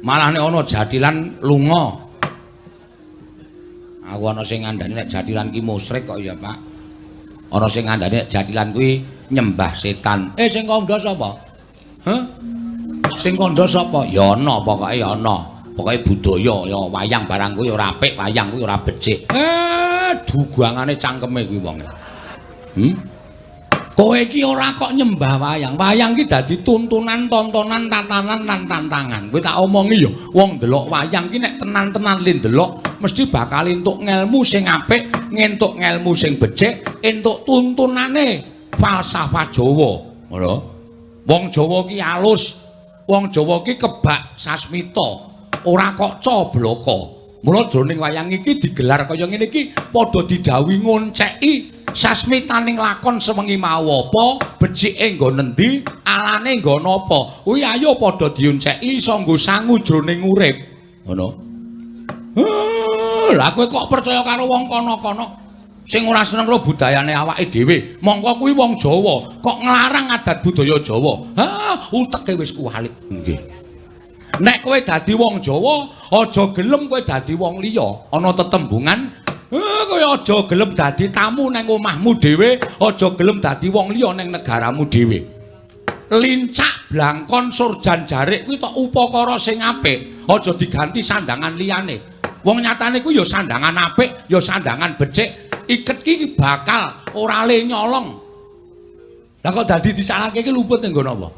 Malah nek ana jathilan lunga. Aku ana sing ngandani nek jathilan ki musyrik kok ya, Pak. Ana sing ngandani nek jathilan kuwi nyembah setan. Eh, sing kandha sapa? Hah? Sing kandha sapa? Ya ana, pokoke ya ana. Pokoke budaya ya wayang barang kuwi ora apik, wayang kuwi ora becik. Eh, dugangane cangkeme kuwi wong. Kowe iki ora kok nyembah wayang. Wayang ki dadi tuntunan, tontonan, tatanan lan tantangan. Kowe tak omongi ya, wong ndelok wayang ki nek tenan-tenan le ndelok mesti bakal entuk ngelmu sing apik, ngentuk ngelmu sing becik, entuk tuntunane falsafah Jawa. Ngono. Wong Jawa ki alus. Wong Jawa ki kebak sasmita. Ora kok cobloko. Mula jroning wayang iki digelar kaya ngene iki padha didhawuhi ngonceki sasmitaning lakon sewengi mau apa, becike nggon endi, alane nggon apa. Kuwi ayo padha dionceki iso nggo sangu jroning urip. Ngono. Lah kowe kok percaya karo wong kono-kono sing ora seneng karo budayane awake dhewe. Mongko kuwi wong Jawa, kok nglarang adat budaya Jawa. Ha, uteke wis kuwalik. Nggih. Nek kowe dadi wong Jawa, aja gelem kowe dadi wong liya. Ana tetembungan, kowe aja gelem dadi tamu nang omahmu dhewe, aja gelem dadi wong liya nang negaramu dhewe. Lincak, blangkon, surjan, jarik kuwi tok upakara sing apik, aja diganti sandangan liyane. Wong nyatane kuwi ya sandangan apik, ya sandangan becik. Iket ki bakal ora le nyolong. Lah kok dadi disalahke iki luput ning nggon apa?